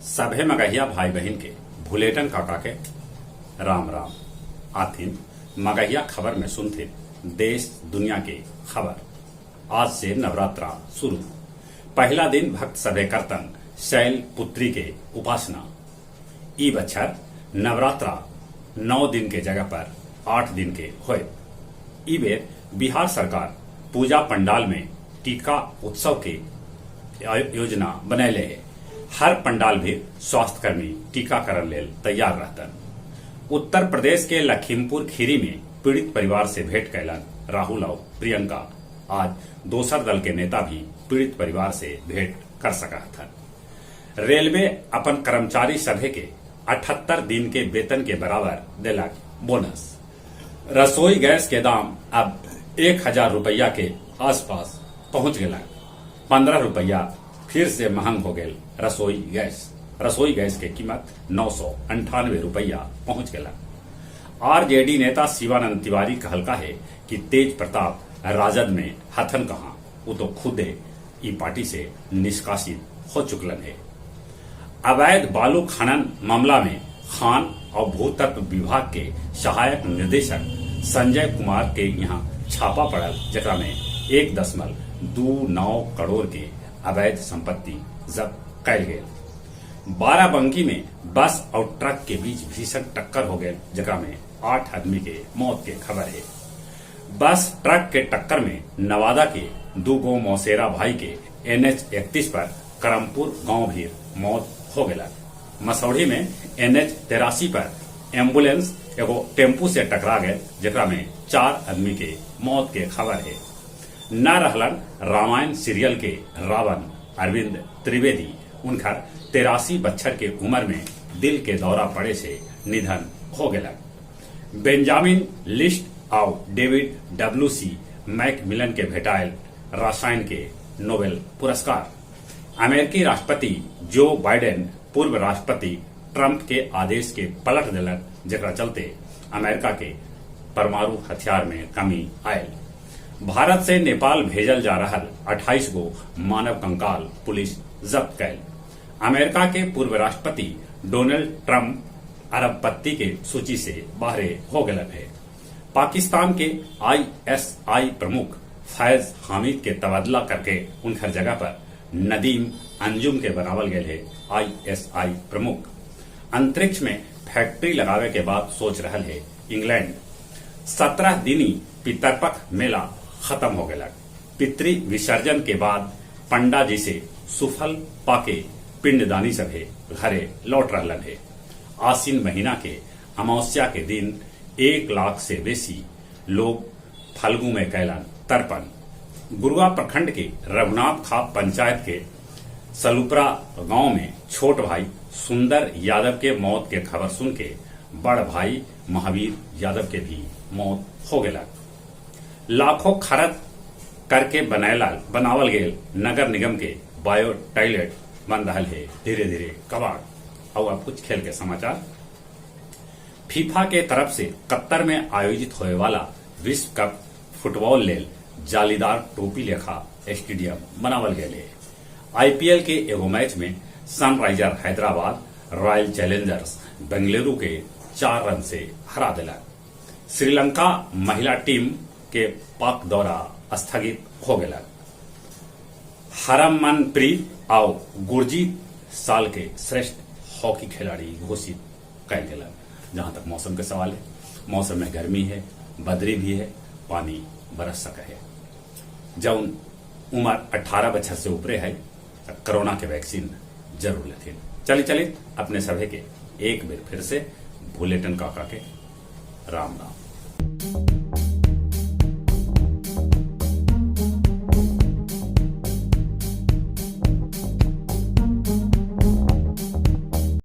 सभे मगहिया भाई बहिन के भुलेटन काका के राम राम। आथिन मगहिया खबर में सुनथिन देश दुनिया के खबर। आज से नवरात्रा शुरू। पहिला दिन भक्त सभे करतन शैल पुत्री के उपासना। ई बच्छर नवरात्रा 9 दिन के जगह पर 8 दिन के होयत। ई बेर बिहार सरकार पूजा पंडाल में टीका उत्सव के योजना बनैले हे। हर पंडाल भी स्वास्थ्यकर्मी टीकाकरण लेल तैयार रहतन। उत्तर प्रदेश के लखीमपुर खीरी में पीड़ित परिवार से भेंट कैलन राहुल और प्रियंका। आज दोसर दल के नेता भी पीड़ित परिवार से भेंट कर सकऽ हथन। रेलवे अपन कर्मचारी सभे के 78 दिन के वेतन के बराबर देलक बोनस। रसोई गैस के दाम अब 1000 रुपया के आसपास पहुंच गेलक। 15 रुपया फिर से महंग हो गेल रसोई गैस। रसोई गैस के कीमत 998 रुपया पहुंच गेलक। आरजेडी नेता शिवानंद तिवारी कहलका हे कि तेज प्रताप राजद में हथन कहां, उ तो खुदे ई पार्टी से निष्कासित हो चुकलन हे। अवैध बालू खनन मामला में खान और भूतत्व विभाग के सहायक निदेशक संजय कुमार के यहाँ छापा पड़ल, जेकरा में 1.29 करोड़ के अवैध संपत्ति जब्त कैल गेल। बाराबंकी में बस और ट्रक के बीच भीषण टक्कर हो गए, जेकरा में 8 आदमी के मौत के खबर है। बस ट्रक के टक्कर में नवादा के 2 गो मौसेरा भाई के NH 31 पर करमपुर गांव भी मौत हो गया। मसौढ़ी में NH 83 पर एम्बुलेंस एगो टेम्पू से टकरा गए, जेकरा में 4 आदमी के मौत के खबर है। न रहलन रामायण सीरियल के रावण अरविंद त्रिवेदी, उनकर 83 बच्छर के उम्र में दिल के दौरा पड़े से निधन हो गया। बेंजामिन लिस्ट और डेविड WC मैकमिलन के भेटायल रसायन के नोबेल पुरस्कार। अमेरिकी राष्ट्रपति जो बाइडेन पूर्व राष्ट्रपति ट्रंप के आदेश के पलट देलक, जेकरा चलते अमेरिका के परमाणु हथियार में कमी आयल। भारत से नेपाल भेजल जा रहा 28 गो मानव कंकाल पुलिस जब्त कैल। अमेरिका के पूर्व राष्ट्रपति डोनाल्ड ट्रंप अरबपति के सूची से बाहरे हो गए है। पाकिस्तान के ISI प्रमुख फैज हामिद के तबादला करके उनकर जगह पर नदीम अंजुम के बनावल गए है ISI प्रमुख। अंतरिक्ष में फैक्ट्री लगावे के बाद सोच रहा है इंग्लैंड। 17 दिनी पितरपख मेला खत्म हो गया। पितृ विसर्जन के बाद पंडा जी से सुफल पाके पिंडदानी सभे घरे लौट रहलन है। आसिन महीना के अमावस्या के दिन 1 लाख से बेसी लोग फल्गु में कैलन तर्पण। गुरुआ प्रखंड के रघुनाथ खाप पंचायत के सलुपरा गांव में छोट भाई सुंदर यादव के मौत के खबर सुन के बड़ भाई महावीर यादव के भी मौत हो गया। लाखों खर्च करके बनावल गेल नगर निगम के बायो टॉयलेट बन रहा है धीरे धीरे कबाड़। और अब कुछ खेल के समाचार। फीफा के तरफ से कतर में आयोजित होने वाला विश्व कप फुटबॉल लेल जालीदार टोपी लेखा स्टेडियम बनावल गए है। आईपीएल के एगो मैच में Sunriser Hyderabad royal Challengers Bengaluru के 4 रन से हरा दिला। श्रीलंका महिला टीम के पाक दौरा स्थगित हो गया। हरमनप्रीत और गुरजीत साल के श्रेष्ठ हॉकी खिलाड़ी घोषित कैल गया। जहां तक मौसम के सवाल है, मौसम में गर्मी है, बदरी भी है, पानी बरस सके है। जौन उम्र 18 बछर से ऊपरे है कोरोना के वैक्सीन जरूर लेथिन। चली चली अपने सभे के एक बेर फिर से भुलेटन काका के राम राम।